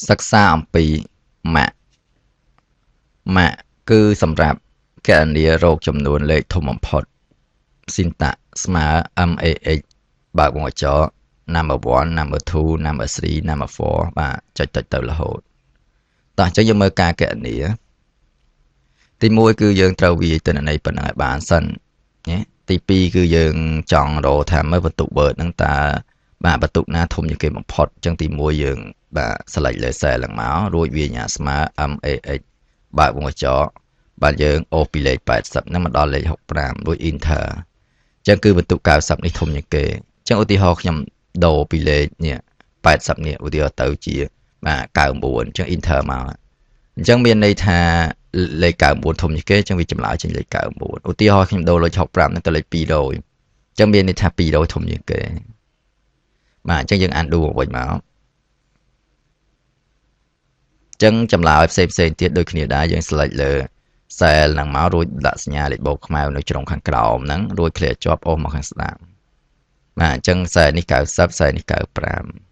សិក្សាអំពី max max គឺសម្រាប់គណនារកចំនួនលេខធំបំផុត syntax ស្មើ max បើកវង់ក្រចក number 1 number 2 number 3 number 4បាទចុចទៅរហូតតោះអញ្ចឹងយើងមើលការគណនាទី1គឺយើងត្រូវវាយទិន្នន័យប៉ុណ្ណឹងឲ្យបានសិនណាទី2គឺយើងចង់រកថាមើលបន្ទុក Word ហ្នឹងតើបាទបន្ទុកណាធំជាងគេបំផុតអញ្ចឹងទី1យើងបាទ select លើ cell ឡើងមករួចវាញ៉ាស្មើ MAX បើកវង់ក្រចកបាទយើងអូសពីលេខ80ហ្នឹងមកដល់លេខ65រួច enter អញ្ចឹងគឺបន្ទុក90នេះធំជាងគេអញ្ចឹងឧទាហរណ៍ខ្ញុំដូរពីលេខនេះ80នេះឧទាហរណ៍ទៅជាបាទ99អញ្ចឹង enter មកអញ្ចឹងមានន័យថាលេខ99ធំជាងគេអញ្ចឹងវាចម្លើយចេញលេខ99ឧទាហរណ៍ខ្ញុំដូរលេខ65ហ្នឹងទៅលេខ200អញ្ចឹងមានន័យថា200ធំជាងគេបាទអញ្ចឹងយើង undo មកវិញមកចឹងចម្លើយផ្សេងផ្សេងទៀតដូចគ្នាដែរយើង select លើ cell ហ្នឹងមករួចដាក់សញ្ញាលេខបូកខ្មៅនៅជ្រុងខាងក្រោមហ្នឹងរួច click ជាប់អូសមកខាងស្ដាំបាទអញ្ចឹង cell នេះ90 cell នេះ95